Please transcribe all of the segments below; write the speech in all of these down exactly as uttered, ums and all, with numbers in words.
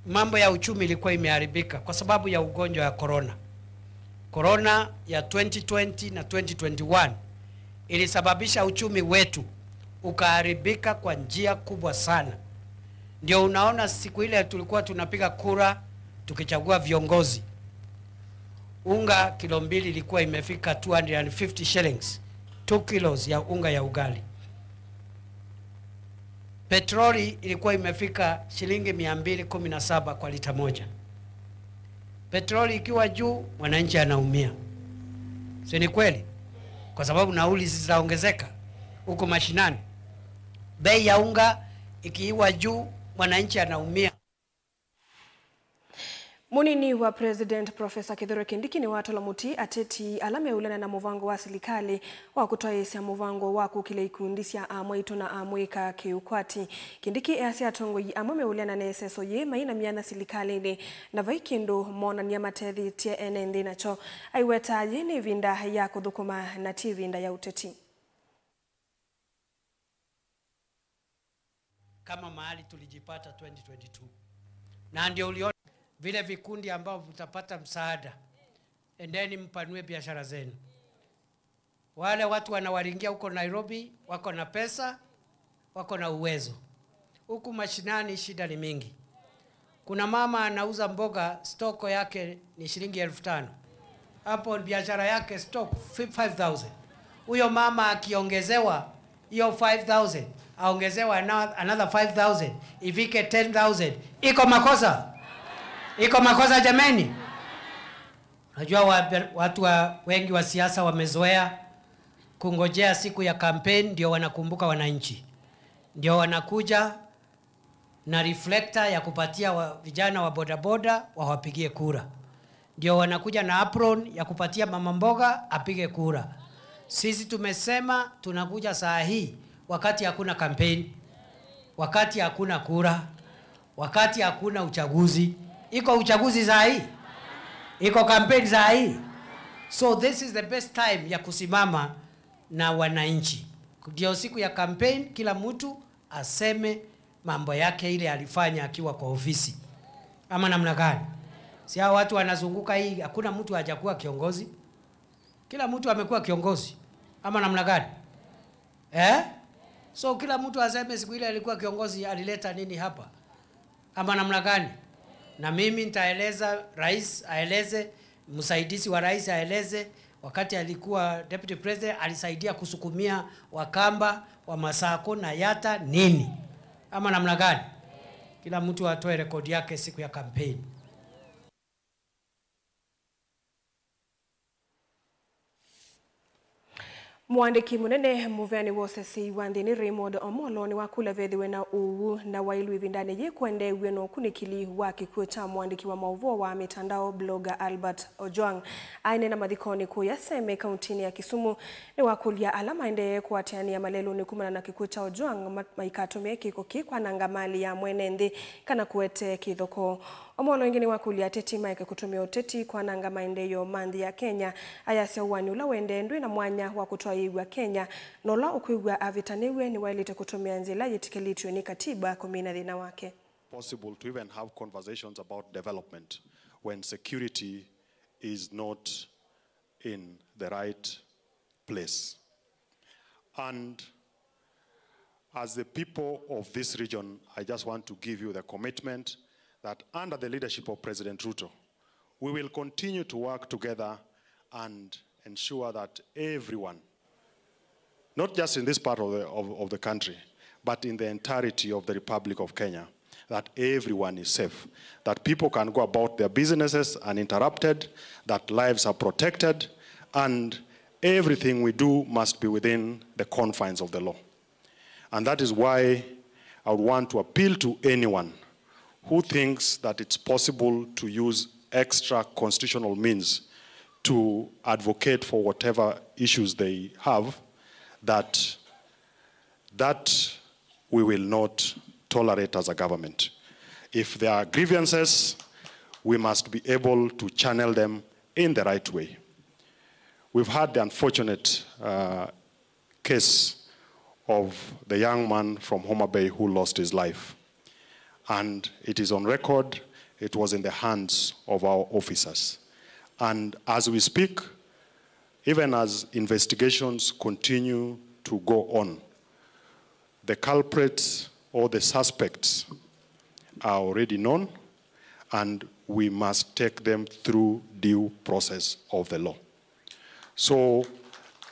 Mambo ya uchumi ilikuwa imeharibika kwa sababu ya ugonjwa ya corona. Corona ya twenty twenty na twenty twenty-one ilisababisha uchumi wetu ukaharibika kwa njia kubwa sana. Ndio unaona siku ile tulikuwa tunapiga kura tukichagua viongozi, unga kilo mbili ilikuwa imefika two hundred and fifty shillings, two kilos ya unga ya ugali. Petroli ilikuwa imefika shilingi mia mbili kumi na saba kwa lita moja. Petroli ikiwa juu, mwananchi anaumia, si ni kweli? Kwa sababu nauli zitaongezeka huko mashinani. Bei ya unga ikiwa juu, mwananchi anaumia. Mũnini wa President Professor Kithure Kindiki nĩwatola mũtĩ ateti ala meũlana na mũvango wa silikalĩ wa kũtwaĩĩsya mũvango wa kũkĩlya ikundi sya amwaitũ na amũĩka kĩũkwati. Kindiki easya atongoi amwe meũlana na ĩseso yĩĩ mai na myanya silikalĩnĩ na vai kĩndũ monany'a matethĩtye ene nthĩ nakyo. Aiweta yĩĩ nĩ ĩvinda ya kũthũkũma na ti ĩvinda ya ũteti. Kama mahali tulijipata twenty twenty-two. Na ndio uliona vile vikundi ambao mtapata msaada, endeni mpanue biashara zenu. Wale watu wanawaringia huko Nairobi wako na pesa, wako na uwezo. Huku mashinani shida ni mingi. Kuna mama anauza mboga, stoko yake ni shilingi elfu tano. Hapo biashara yake stock fi-, five thousand. Huyo mama akiongezewa hiyo five thousand, aongezewa ano-, another five thousand, ifike ten thousand. Iko makosa? Iko makosa jameni? Unajua wa-, watu wa, wengi wa siasa wamezoea kungojea siku ya campaign ndio wanakumbuka wananchi. Ndio wanakuja na reflector ya kupatia wa, vijana wa bodaboda wawapigie kura. Ndio wanakuja na apron ya kupatia mama mboga apige kura. Sisi tumesema tunakuja saa hii wakati hakuna campaign, wakati hakuna kura, wakati hakuna uchaguzi. Iko uchaguzi saa hii? Iko campaign saa hii? So this is the best time ya kusimama na wananchi. Ndio siku ya campaign, kila mtu aseme mambo yake ile alifanya akiwa kwa ofisi. Ama namna gani? Si hao watu wanazunguka hii, hakuna mtu hajakuwa kiongozi? Kila mtu amekuwa kiongozi. Ama namna gani? Eh? So kila mtu aseme siku ile alikuwa kiongozi alileta nini hapa? Ama namna gani? Na mimi nitaeleza, rais aeleze, msaidizi wa rais aeleze, wakati alikuwa deputy president alisaidia kusukumia Wakamba, Wamasaku na Yatta nini? Ama namna gani? Kila mtu atoe rekodi yake siku ya campaign. Mũandĩki mũnene mũveanĩ wa ũseseĩ wa nthĩ nĩ Raymond Omolo nĩwakũlya vethĩwe na ũw'o na waĩlu ĩvindanĩ yĩĩ kũendeew'e na ũkunĩkĩli wa kĩkw'ũ kya mũandĩki wa maũvoo wa mĩtandao, blogger Albert Ojwang. Aineena mathikonĩ kũya Seme, kauntinĩ ya Kisumu, nĩwakũlya ala maendee kũatĩanĩa malelũnĩ kumana na kĩkw'ũ kya Ojwang ma-, maikatũmĩe kĩko kĩĩ kwananga malĩ ya mwene nthĩ kana kũete kĩthokoo. Omolo ĩngĩ nĩwakũlya ateti maeke kũtũmĩa ũteti kwananga maendeeo ma nthĩ ya Kenya, ayasya ũaani ũla ũendee ndwĩ na mwanya wa kũtwaĩĩw'a Kenya, na ũla ũkwĩw'a avĩtanĩw'e nĩwaĩlĩte kũtũmĩa nzĩa ĩla yĩtĩkĩlĩtw'e nĩ katiba kũmina thĩna wake. Possible to even have conversations about development when security is not in the right place. And as the people of this region, I just want to give you the commitment that under the leadership of President Ruto, we will continue to work together and ensure that everyone, not just in this part of the, of, of the country, but in the entirety of the Republic of Kenya, that everyone is safe, that people can go about their businesses uninterrupted, that lives are protected, and everything we do must be within the confines of the law. And that is why I would want to appeal to anyone who thinks that it's possible to use extra constitutional means to advocate for whatever issues they have, that, that we will not tolerate as a government. If there are grievances, we must be able to channel them in the right way. We've had the unfortunate, uh, case of the young man from Homa Bay who lost his life. And it is on record It was in the hands of our officers. And as we speak, even as investigations continue to go on, the culprits or the suspects are already known, and we must take them through due process of the law. So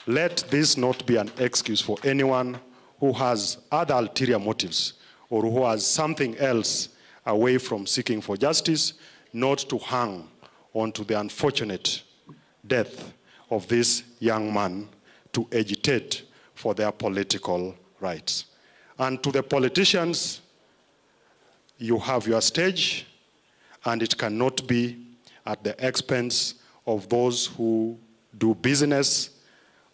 let this not be an excuse for anyone who has other ulterior motives or who has something else away from seeking for justice not to hang on to the unfortunate death of this young man to agitate for their political rights. And to the politicians, you have your stage, and it cannot be at the expense of those who do business,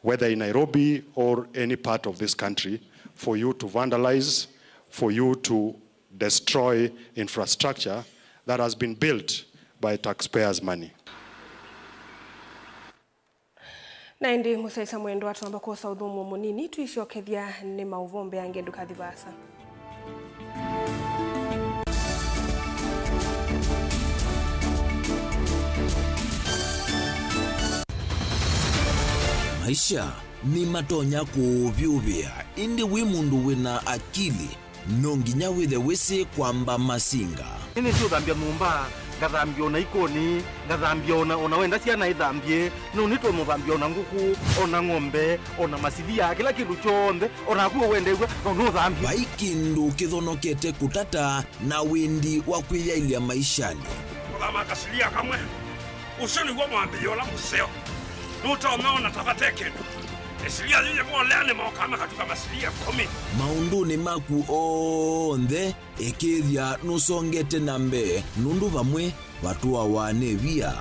whether in Nairobi or any part of this country, for you to vandalize, for you to destroy infrastructure that has been built by taxpayers' money. Na ĩndĩ mũsyaĩĩsya mwendwa, twamba kwosa ũthũmũo mũnini, tũisyokethya nĩ maũvoo mbeange, ndũkathi vaasa. Maisha nĩmatonya kũũvyũvĩa, ĩndĩ wĩ mũndũ wĩna akili, no nginya wĩthe wĩsĩ kwamba masinga. Nĩ nĩtũthambya nyũmba, ngathambya ona ikoni, ngathambya ona, ona wenda syana ithambye, no nĩtũmũthambya ona ngũkũ, ona ng'ombe, ona masilia, kĩla kĩndũ kyonthe, ona naku ũwendeew'a, no nũthambye. Vai kĩndũ kĩthonokete kũtata na wĩndi wa kwĩyaĩlya maishanĩ. Kũthama kasilia kamwe. Ũsu nĩw'o mwambĩĩo ũla mũseo. Nũtonya ona ta vate kĩndũ. Ĩsilia yĩyĩvolea nĩmokaa makatuka masilia ĩkũmi. Maũndũnĩ maku onthe, ĩkĩĩthya nũsongete na mbee, nũndũ vamwe vatũawa nĩ via.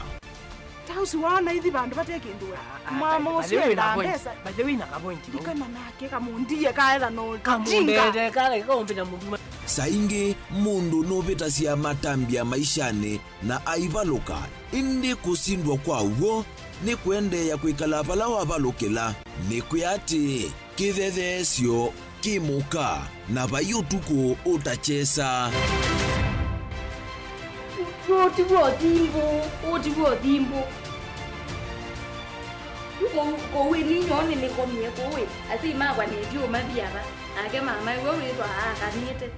Ta ũsu waona ithi vandũ vate kĩndũ we. Mama ũsu endaa mbesa. By the way, na kapointi. Ndikana nake kamũndie kaetha no kamũndete kale kaũmbĩta mũndũ. Saa ingĩ mũndũ nũvĩtasya matambya maishanĩ na aivalũka, ĩndĩ kũsindwa kwa w'o nĩ kũendeea kwĩkala vala wavalũkĩla. Nĩkwĩa atĩĩ, kĩthetheesyo kĩ mũka, na vai ũtukũ ũtakyesa. Ũũ ti w'o thimbũ, ũũ ti w'o thimbũ. Yu kũu, kũu ĩ ninyoo nĩnĩkomie kũu ĩ, asyai makwa nĩndiũmathi ava, nake mama ĩwe wĩthwa aakanĩte.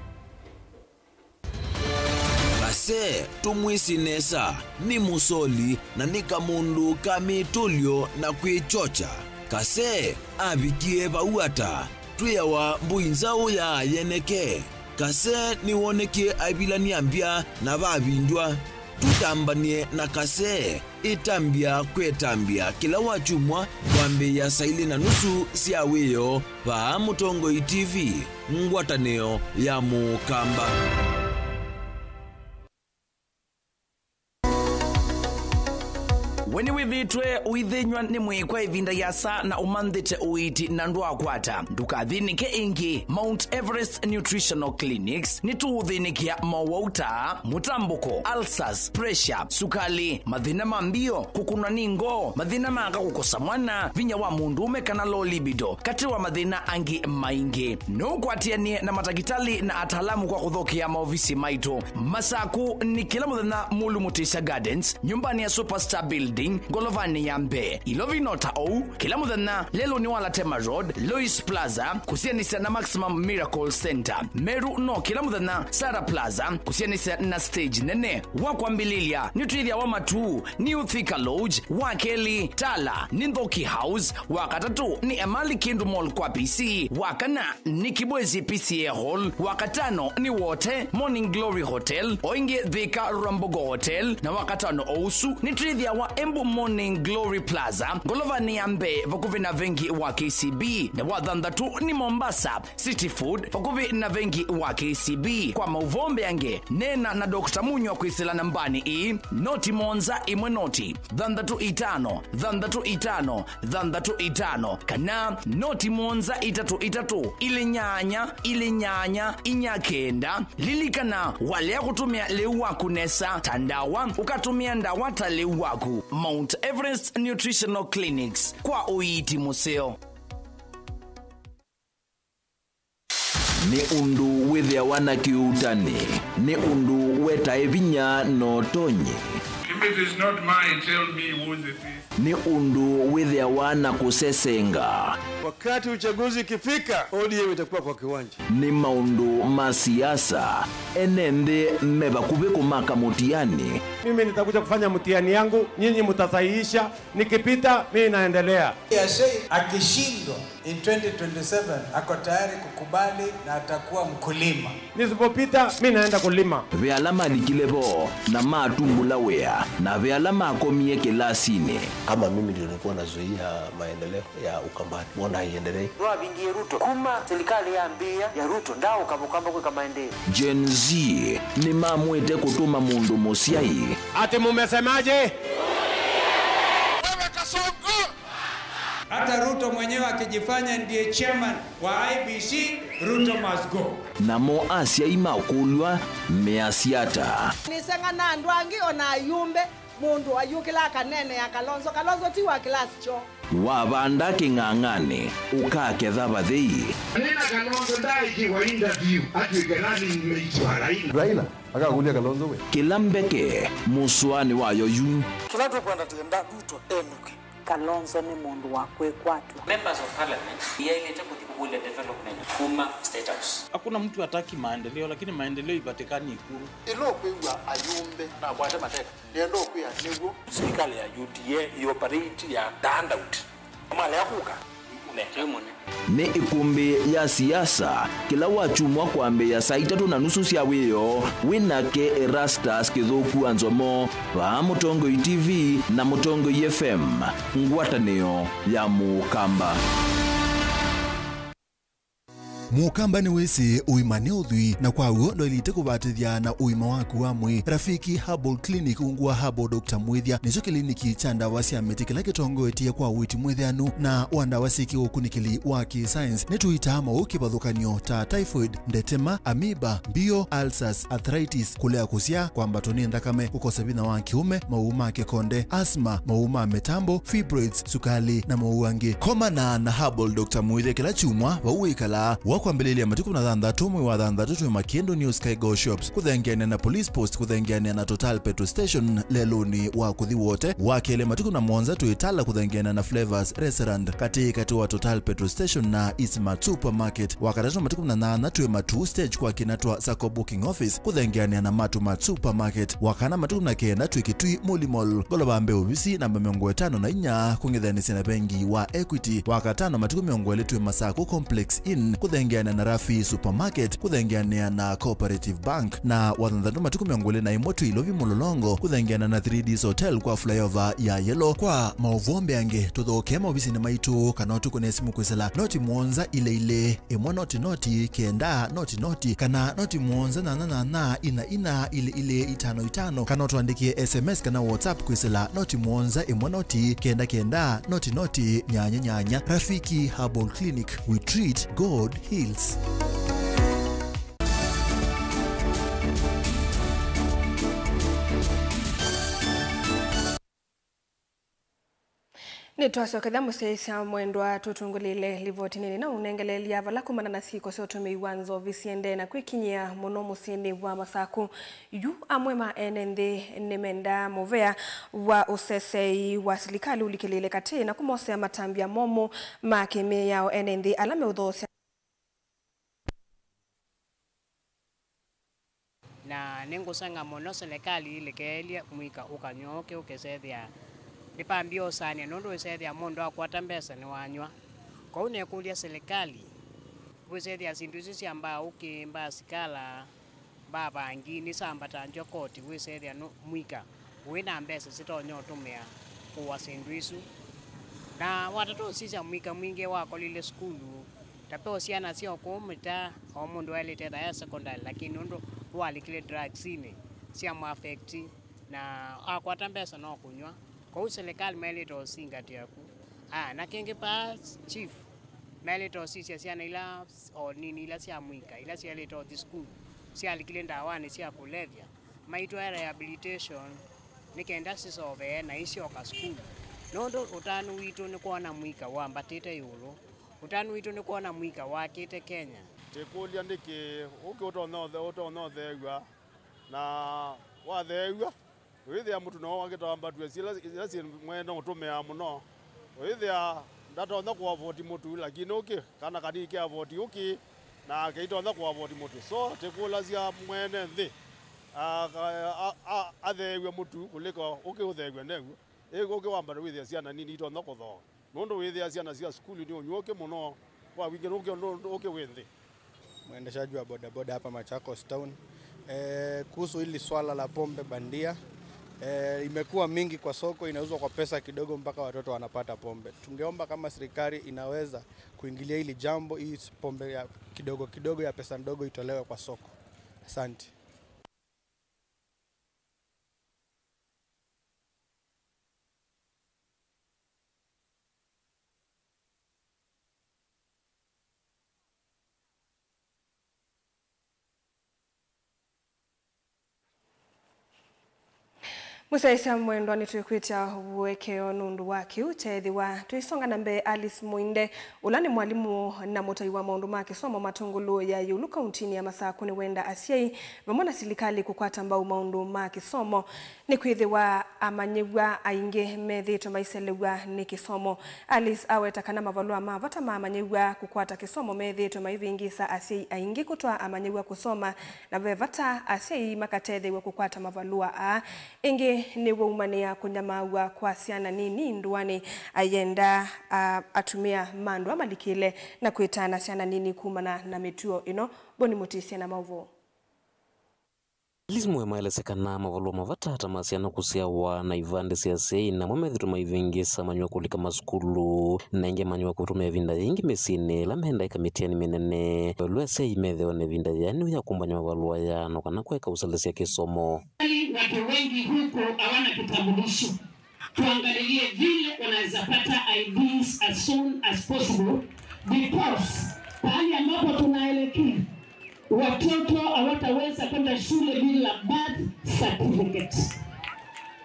Kase, tũmwĩsĩ nesa, nĩ mũsoli na nĩ kamũndũ ka mĩtũlyo na kwĩkyokya. Kase avikie vau ata? Twĩawa mbũi nzaũ ya yeneke. Kase nĩwonekie aivilany'a mbya na vavindw'a. Tũtambany'e na Kase. Ĩtambya kwetambya kĩla wakyumwa kwambĩĩa saa ilĩ na nusu sya wĩoo vaa Mũtongoi T V, ngwatanĩo ya Mũkamba. We nĩwĩthĩĩtwe ũithĩnyw'a nĩ mwĩĩ kwa ĩvinda yasa na ũmanthĩte ũiiti na ndwakwata? Ndũkathĩnĩke ĩngĩ. Mount Everest Nutritional Clinics nĩtũũthĩnĩkĩa mowau ta mũtambũko, ulcers, pressure, sukali, mathĩna ma mbio, kũkũnwa nĩ ngoo, mathĩna ma aka kũkosa mwana, vinya wa mũndũũme kana low libido, katĩ wa mathĩna angĩ maingĩ. No ũkwatĩanĩe na matakĩtalĩ na ataalamu kwa kũthokea maovisi maitũ. Masaku nĩ kĩla mũthenya Mulu Mutisya Gardens, nyũmbanĩ ya Superstar Building, ngolovanĩ ya mbee. Ilovi no ta ũu, kĩla mũthenya lelũnĩ wa Latema Road, Lois Plaza, kũsianĩsya na Maximum Miracle Center. Meru no kĩla mũthenya Sarah Plaza, kũsianĩsya na stage nene. Wa kwambĩlĩlya, nĩtwĩthĩawa Matuu, New Thika Lodge, wa kelĩ, Tala, nĩ Nthoki House, wa katatũ, nĩ Emali Kindu Mall kwa P C, wa kana, nĩ Kibwezi P C A Hall, wa katano, nĩ Wote, Morning Glory Hotel, o ĩngĩ Thika Rwambogo Hotel, na wa katano o ũsu, nĩtwĩthĩawa Embu Morning Glory Plaza, ngolovanĩ ya mbee, vakuvĩ na vengi wa K C B, na wa thanthatũ, nĩ Mombasa, City Food, vakuvĩ na vengi wa K C B. Kwa maũvoo mbeange, neena na Doctor Munywa kwĩsĩla nambanĩ ĩĩ, noti mũonza ĩmwe noti, thanthatũ itano, thanthatũ itano, thanthatũ itano, kana noti mũonza itatũ itatũ, ilĩ nyanya, ilĩ nyanya, inya kenda. Lilikana, walea kũtũmĩa lĩu waku nesa ta ndawa, ũkatũmĩa ndawa ta lĩu waku. Mount Everest Nutritional Clinics, kwa ũiiti mũseo. Nĩ ũndũ wĩthĩawa na kĩuutani, nĩ ũndũ wetae vinya na ũtonyi. If it is not mine, tell me whose it is. Nĩ ũndũ wĩthĩawa na kũsesenga. Wakati uchaguzi ikifika, O D M itakuwa kwa kiwanja. Nĩ maũndũ ma siasa, ene nthĩ me vakuvĩ kũmaka mũtiani. Mimi nitakuja kufanya mtihani yangu, nyinyi mtasahihisha, nikipita, mimi naendelea. Yashei akishindwa in twenty twenty-seven, ako tayari kukubali na atakuwa mkulima. Nisipopita, mi naenda kulima. Ve ala malikile vo na matumbũla wĩa, na ve ala makomie kĩlasinĩ. Kama mimi ndio nilikuwa nazuia maendeleo ya Ukambani, mbona haiendelei? Nĩwavingie Ruto. Kuma serikali yambĩĩa ya Ruto, ndaũka Mũkamba kwĩka maendeeo. Gen Z nĩmamwĩte kũtũma mũndũ mũsyai. Ati mumesemaje? Wewe Kasongo! Hata Ruto mwenyewe akijifanya ndiye chairman wa I E B C, Ruto must go. Namo asyai makũlw'a measya ata? Nĩseng'a na andũ angĩ, o na ayumbe, mũndũ ayũkĩla akaneenea Kalonzo. Kalonzo ti wa kĩlasi kyoo. Wavanda kĩng'ang'anĩ, ũkaketha vathei. Nĩna Kalonzo ndaikiwa interview atw'ĩke running mate wa Raila. Raila akakũlya Kalonzo we. Kĩla mbeke, mũsũanĩ wayo yu. Kĩla tũkwenda, twenda Ruto enũke. Kalonzo nĩ mũndũ wa kwĩkwatw'a. Members of Parliament yaĩlĩte kũthi kũkũlya development kuma State House. Hakuna mtu hataki maendeleo, lakini maendeleo ipatikani Ikulu. Ĩla ũkwĩw'a ayumbe nakwate mateka, nĩenda ũkwĩa nĩw'o. Serikali ya U D A ĩoperate ya handout. Malea kũka, nĩkũnenga. Nĩ ĩkũmbĩ ya siasa, kĩla wakyumwa kwambĩĩa saa itatũ na nusu sya wĩoo, wĩ nake Erastus Kĩthũku wa Nzomo, vaa Mũtongoi T V na Mũtongoi F M, ngwatanĩo ya Mũkamba. Mũkamba nĩwĩsĩ ũima nĩ ũthwii, na kwa w'o ndwaĩlĩte kũvatĩthya na ũima waku wa mwĩĩ. Rafiki Herbal Clinic ungu wa Herbal Doctor Mwĩthya nĩkyo kĩliniki kya ndawa sya mĩtĩ kĩla kĩtongoetye kwa ũiiti mwĩthĩanu na wa ndawa syĩ kĩũkunĩkĩli wa kĩ-science. Nĩtũitaa maũũ kĩvathũkany'o ta typhoid, ndetema, amoeba, mbio, ulcers, arthritis, kũlea kũsyaa, kwambatwa nĩ nthakame, kũkosa vinya wa kĩũme, maũũ ma kĩkonde, asthma, maũũ ma mĩtambo, fibroids, sukalĩ, na maũũ angĩ. Komana na Herbal Doctor Mwĩthya kĩla kyumwa vau wĩkalaa, wa kwambĩlĩlya matukũ kũmi na thanthatũ mwei wa thanthatũ twĩ Makĩndũ New Sky Go Shops, kũthengeanĩa na Police Post, kũthengeanĩa na Total Petrol Station lelũnĩ wa kũthi Wote, wa kelĩ matukũ kũmi na mũonza twĩ Tala, kũthengeanĩa na Flavors Restaurant, katĩ katĩ wa Total Petrol Station na Eastmart Supermarket, wa katatũ matukũ kũmi na nyanya twĩ Matuu Stage kwa kĩna twa Sacco Booking Office, kũthengeanĩa na Matumat Supermarket, wa kana matukũ kũmi na kenda twĩ Kitui Muli Mall, ngolova mbee ovisi namba mĩongo ĩtano na inya, kũng'ethanĩsya na vengi wa Equity, wa katano matukũ mĩongo ĩlĩ twĩ Masako Complex Inn, kũthengeana na Rafi Supermarket, kũthengeanĩa na Cooperative Bank, na wa thanthatũ matukũ mĩongo ĩlĩ na ĩmwe twĩ Ilovi Mũlolongo, kũthengeana na three Ds Hotel kwa flyover ya Yellow. Kwa maũvoo mbeange, tũthokee maovisinĩ maitũ kana ũtũkũne simũ kwĩsĩla noti mũonza ilĩ ilĩ, ĩmwe noti noti, kenda noti noti, kana noti mũonza nyanya nyanya, ina ina, ilĩ ilĩ, itano itano, kana ũtũandĩkĩe S M S kana WhatsApp kwĩsĩla noti mũonza, ĩmwe noti, kenda kenda, noti noti, nyanya nyanya. Rafiki Herbal Clinic, we treat, God heals. Nĩtwasokethya mũsyaĩĩsya mwendwa tũtũngũlĩĩle livoti nini na ũnengeleelya vala kumana na syĩko sya ũtũmĩi wa nzovi siendee na kwĩkinyĩa mũno mũsyĩnĩ wa Masaku. Yu amwe ma ene nthĩ nĩmendaa mũvea wa ũseseei wa silikalĩ ũlikĩlĩĩle katĩ na kũmosea matambya momũ ma kĩmĩao ene nthĩ ala meũthoosya. Na nĩngũseng'a mũno silikalĩ ĩlĩkeelye mũika ũkanyw'a ũkĩ ũkĩsethĩa nĩpambie ũsaanĩa, nũndũ wĩsethĩa mũndũ akwata mbesa nĩwanyw'a. Kwoou nĩkũlya silikalĩ, wĩsethĩa syĩndũ isu sya mbaa ũkĩ, mbaa sikala, mbaa vangi nĩsambatanzw'a koti, wĩsethĩa nũ-, mũika wĩ na mbesa sitonya ũtũmĩa kũũa syĩndũ isu. Na watatũ ũsisya mũika mwingĩ wakolile sukulu, ta ve o syana sya o kũu mĩtaa, o mũndũ waĩlĩte ethĩa e secondary, lakini nũndũ walikile drugsinĩ, syamũaffect, na akwata mbesa no kũnyw'a. Kwoou silikalĩ maĩlĩte ũsingatĩa ku. Aa, na kĩngĩ paa, chief, maĩlĩte ũsisya syana ila o nini ila sya mũika, ila syaĩlĩte ũthi sukulu, syalikile ndawanĩ sya kũlevya, maitwae rehabilitation, nĩ kenda sisovee na isyoka sukulu. Nũndũ ũtanu witũ nĩ kwona mũika wambatĩte ĩũlũ. Ũtanu witũ nĩ kwona mũika wakĩte Kenya. Ĩkũlya nĩkĩ ũkĩ ũtonya ũthe-, ũtonya ũtheew'a, na watheew'a, wĩthĩa mũtu no wakĩtamba tuo syĩla, ila syĩ mwene ũtũmĩaa mũno. Wĩthĩa ndatonya kũavoti mũtu, lakini ũkĩ, kana kanini kĩavoti ũkĩ, na keitonya kũavoti mũtu. So, tĩkũlasya mwene nthĩ, a, a, a, atheew'e mũtu kũlĩka ũkĩ ũtheew'e new'o. Ĩ, ũkĩ wambata wĩthĩa syana nini itonya kũthooa. Nũndũ wĩthĩa syana sya sukulu nĩ ũnyw'ũkĩ mũno kwa wingĩ nũkĩ ũndũ ũkĩ wĩ nthĩ. Mwendeshaji wa bodaboda hapa Machakos Town. Eh, kuhusu hili swala la pombe bandia, eh, imekuwa mingi kwa soko, inauzwa kwa pesa kidogo mpaka watoto wanapata pombe. Tungeomba kama serikali inaweza kuingilia hili jambo, hii pombe ya kidogo kidogo ya pesa ndogo itolewe kwa soko. Asante. Mũsyaĩĩsya mwendwa, nĩtwĩkwĩtya ũekeo nũndũ wa kĩu kyeethĩwa. Tũisonga na mbee, Alice Mũinde, ũla nĩ mwalimũ na mũtai wa maũndũ ma kĩsomo matũngũlũ ya ĩũlũ kauntinĩ ya Masakũ, nĩwenda asyai vamwe na silikalĩ kũkwata mbau maũndũ ma kĩsomo, nĩkwĩthĩwa amanyĩw'a aingĩ methĩĩtwe maiselew'a nĩ kĩsomo. Alice aweta kana mavalũa ma vata ma amanyĩw'a kũkwata kĩsomo methĩĩtwe maivĩngĩĩsa asyai aingĩ kũtwaa amanyĩw'a kũsoma, na ve vata asyai makatetheew'a kũkwata mavalũa aa. Ĩngĩ nĩwaumanĩa kũnyamaaw'a kwa syana nini ndũanĩ, ayenda, a, atumĩa ma andũ amalikĩle na kwĩtana syana nini kumana na mĩtuo ĩno. Boni Mũtĩsya na maũvoo. Alice Mũinde aelesya kana mavalũa ma vata ta ma syana kũsyawa na ivandĩ sya asyai namo methĩtwe maivĩngĩĩsa amanyĩw'a kũlika masukulu, na ĩngĩ amanyĩw'a kũtũmĩa ĩvinda yĩingĩ mĩsyĩnĩ ĩla mendaa ĩkamĩtĩanĩ mĩnene ĩũlũ asyai methĩawa na ĩvinda yĩanĩu ya kũmbany'a mavalũa aa, no kana kũeka ũselesya kĩsomo. Watu wengi huko hawana kitambulisho. Tuangalilie vile wanaweza pata I Ds as soon as possible, because pahali ambapo tunaelekea, watoto hawataweza kwenda shule bila birth certificate.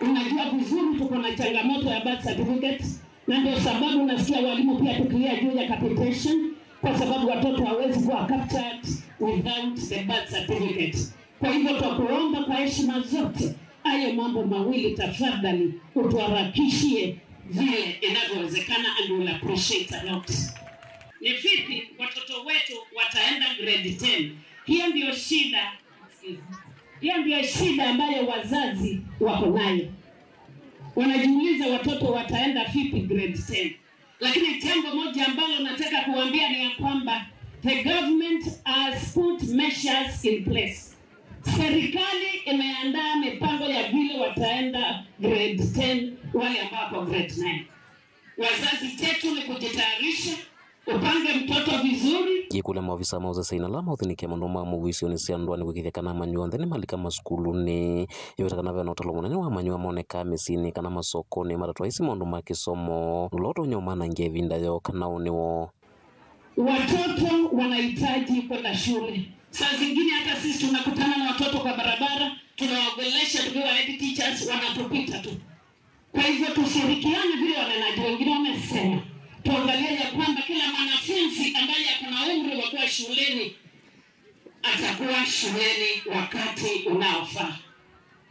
Unajua vizuri tuko na changamoto ya birth certificate, na ndio sababu nasikia walimu pia tukilia juu ya capitation, kwa sababu watoto hawezi kuwa captured without the birth certificate. Kwa hivyo twakuomba kwa heshima zote, hayo mambo mawili tafadhali utuharakishie vile inavyowezekana, and we'll appreciate a lot. Ni vipi watoto wetu wataenda grade ten? Hiyo ndio shida. Hiyo ndio shida ambayo wazazi wako nayo. Wanajiuliza watoto wataenda vipi grade ten. Lakini jambo moja ambalo nataka kuambia ni ya kwamba the government has put measures in place. Serikali imeandaa mipango ya vile wataenda grade ten, wale ambao wako grade nine. Wazazi, chetu ni kujitayarisha, upange mtoto vizuri. Yĩkũlya maovisa ma ũseseĩ na ala maũthĩnĩkĩa maũndũ ma mũvw'ĩsyo nĩ sya ndũanĩ kũĩkĩĩthya kana amanyĩw'a onthe nĩmalika masukulunĩ. Yĩweta kana ve na ũtalo mũnene wa amanyĩw'a monekaa mĩsyĩnĩ kana masokonĩ matatwaĩsye maũndũ ma kĩsomo, ũla ũtonya ũmanangĩa ĩvinda yoo kana ũnĩo. Watoto wanahitaji kwenda shule. Saa zingine hata sisi tunakutana na watoto kwa barabara, tunawaongelesha tukiwa head teachers, wanatupita tu. Kwa hivyo tushirikiane vile wanenaji wengine wamesema, tuangalie ya kwamba kila mwanafunzi ambaye ako na umri wa kuwa shuleni atakuwa shuleni wakati unaofaa.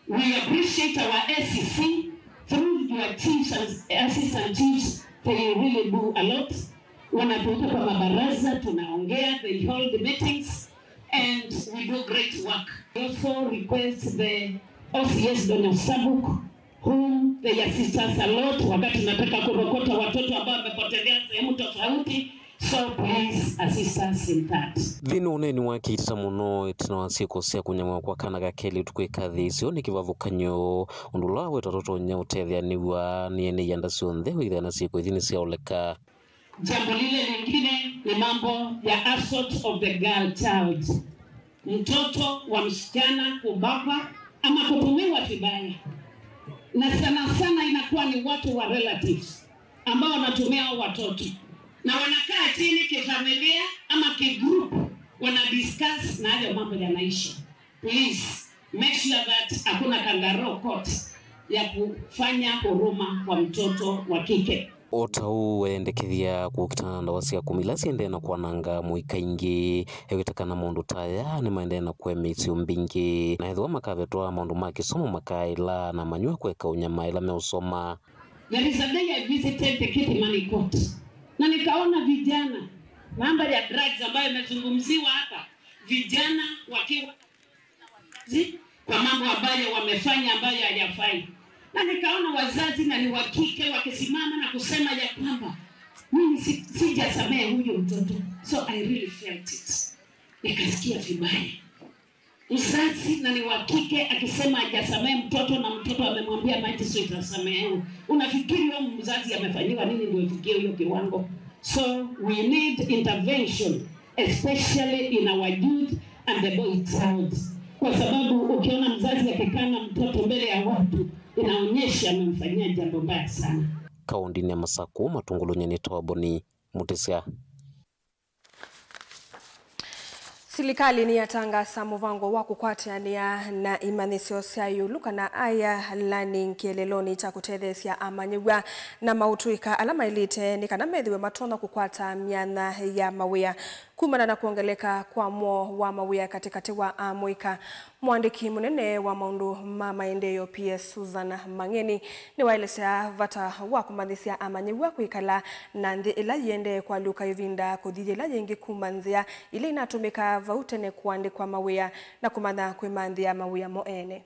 We appreciate our S E C through your chiefs and assistant chiefs, they really do a lot. Wanatuita kwa mabaraza, tunaongea, they hold meetings and we do great work. We also request the O C S Donyo Sabuk, whom they assist us a lot wakati tunataka kurokota watoto ambao wamepotelea sehemu tofauti. So please assist us in that. Nthĩnĩ wa ũneeni wake ĩtina mũno ĩtina wa syĩko sya kũnyamw'a kwa kana ka kelĩ ũtukũ ĩkathi ĩseo nĩ kĩvathũkany'o, ũndũ ũla waweta tũtonya ũtetheanĩw'a nĩ ene ianda syonthe wĩthĩa na syĩko ithi nĩsyaoleka. Jambo lile lingine ni mambo ya assault of the girl child, mtoto wa msichana kubakwa ama kutumiwa vibaya, na sana sana inakuwa ni watu wa relatives ambao wanatumia hao watoto, na wanakaa chini kifamilia ama kigroup, wana discuss na hayo mambo yanaisha. Please make sure that hakuna kangaroo court ya kufanya huruma kwa mtoto wa kike. O ta ũu, wendekethya kũkitana na ndawa sya kũmila ila siendee na kwananga mũika ingĩ, ewĩta kana maũndũ ta aya nĩmaendee na kũemea isio mbingĩ, na ethĩwa makavetwa maũndũ ma kĩsomo makaĩla na manyuwa kweka ũnyama ĩla meũsoma. There is a day I visited the Kilimani court, na nikaona vijana, mambo ya drugs ambayo imezungumziwa hapa, vijana wakiwa zi-, kwa mambo ambayo wamefanya ambayo hayafai. Na nikaona wazazi na ni wa kike wakisimama na kusema ya kwamba mimi si-, sijasamehe huyo mtoto. So I really felt it. Nikasikia vibaya. Mzazi na ni wa kike akisema hajasamehe mtoto na mtoto amemwambia magistrate asamehewe. Unafikiri huyo mzazi amefanyiwa nini ndio ifikie hiyo kiwango? So we need intervention, especially in our youth and the boy child, kwa sababu ukiona mzazi akikana mtoto mbele ya watu, inaonyesha amemfanyia jambo mbaya sana. Kaũndĩnĩ ya Masakũ, Matungulu, nyie nĩtawa Boni Mũtĩsya. Silikalĩ nĩyatangasa mũvango wa kũkwatĩanĩa na imanyĩsyo sya ĩũlũ kana higher learning kĩeleelonĩ kya kũtetheesya amanyĩw'a na maũtũĩka ala maĩlĩte nĩ kana methĩwe matonya kũkwata myanya ya mawĩa kumana na kwongeleka kwa mwoo wa mawĩa katĩkatĩ wa amũika. Mũandĩki mũnene wa maũndũ ma maendeeo P S Susan Mang'eni nĩwaelesya vata wa kũmanyĩsya amanyĩw'a kwĩkala na nthĩ ĩla yĩendee kũalyũka ĩvinda kũthi yĩla yĩngĩ kuma nzĩa ila inatũmĩkaa vau tene kũandĩkwa mawĩa na kũmanya kwĩmanthĩa mawĩa mo ene.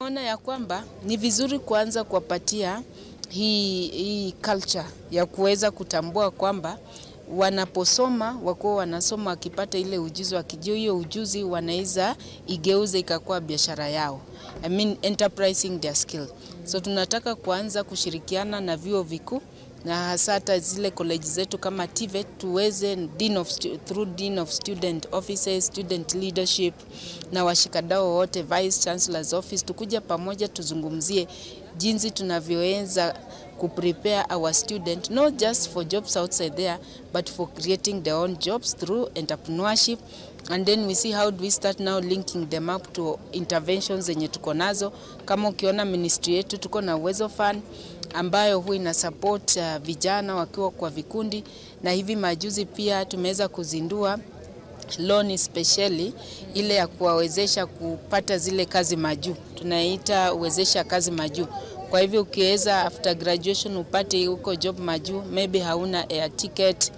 Naona ya kwamba ni vizuri kuanza kuwapatia hii, hii culture ya kuweza kutambua kwamba wanaposoma, wakuwa wanasoma, wakipata ile ujuzi, wakijua hiyo ujuzi, wanaweza igeuza ikakuwa biashara yao. I mean, enterprising their skill. So tunataka kuanza kushirikiana na vyuo vikuu na hasa hata zile college zetu kama TVET, tuweze dean of stu-, through dean of student offices, student leadership na washikadau wote, vice chancellor's office, tukuje pamoja tuzungumzie jinsi tunavyoweza kuprepare our student, not just for jobs outside there, but for creating their own jobs through entrepreneurship. And then we see how do we start now linking them up to interventions zenye tuko nazo. Kama ukiona ministry yetu, tuko na Uwezo Fund ambayo huwa ina support, uh, vijana wakiwa kwa vikundi, na hivi majuzi pia tumeweza kuzindua loan specially ile ya kuwawezesha kupata zile kazi majuu, tunaita Uwezesha Kazi Majuu. Kwa hivyo ukiweza after graduation upate huko job majuu, maybe hauna air ticket,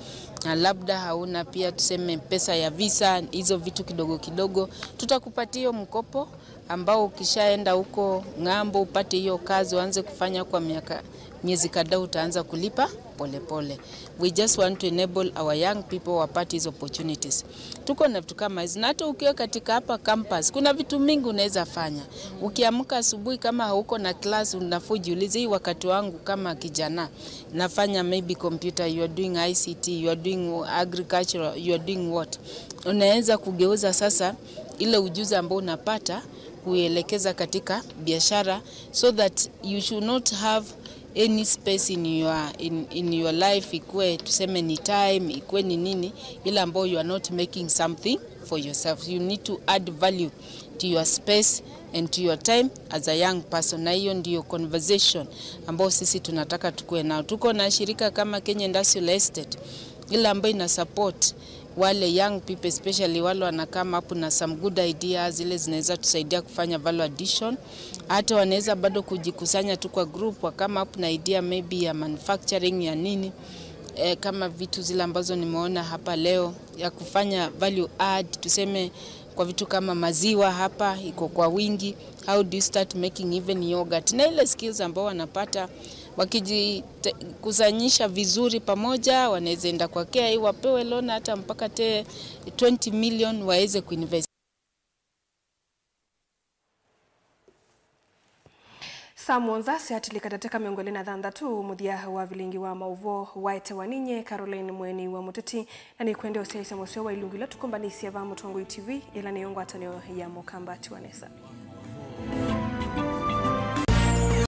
na labda hauna pia tuseme pesa ya visa, hizo vitu kidogo kidogo, tutakupatia hiyo mkopo ambao ukishaenda huko ng'ambo upate hiyo kazi uanze kufanya kwa miaka, miezi kadhaa utaanza kulipa polepole pole. We just want to enable our young people wapate hizo opportunities. Tuko na vitu kama hizi, na hata ukiwa katika hapa campus kuna vitu mingi unaweza fanya. Ukiamka asubuhi kama hauko na class, unafaa ujiulize, hii wakati wangu kama kijana nafanya maybe computer, you are doing I C T, you are doing agriculture, you are doing what? Unaweza kugeuza sasa ile ujuzi ambao unapata kuielekeza katika biashara, so that you should not have any space in your, in, in your life, ikuwe tuseme ni time, ikuwe ni nini, ile ambayo you are not making something for yourself. You need to add value to your space and to your time as a young person. Na hiyo ndiyo conversation ambayo sisi tunataka tukue nao. Tuko na shirika kama Kenya Industrial Estate, ile ambayo ina support wale young people, especially wale wana come up na some good ideas zile zinaweza tusaidia kufanya value addition. Hata wanaweza bado kujikusanya tu kwa group, wa come up na idea maybe ya manufacturing ya nini, eh, kama vitu zile ambazo nimeona hapa leo ya kufanya value add, tuseme kwa vitu kama maziwa hapa iko kwa wingi, how do you start making even yogurt? Na ile skills ambao wanapata wakijikusanyisha vizuri pamoja, wanaweza enda kwa K I A wapewe loan hata mpaka te twenty million waweze kuinvest. Saa mũonza syatilĩka ndatĩka mĩongo ĩlĩ na thanthatũ, mũthya wa vilingi wa maũvoo waetewa ninyie Caroline Mweni wa Mũteti, na nĩkwende ũsyaĩĩsya mũseo wa ilungu ila tũkũmbanĩisye va Mũtongoi T V, ĩla nĩyo ngwatanĩo ya Mũkamba. Tiwa nesa.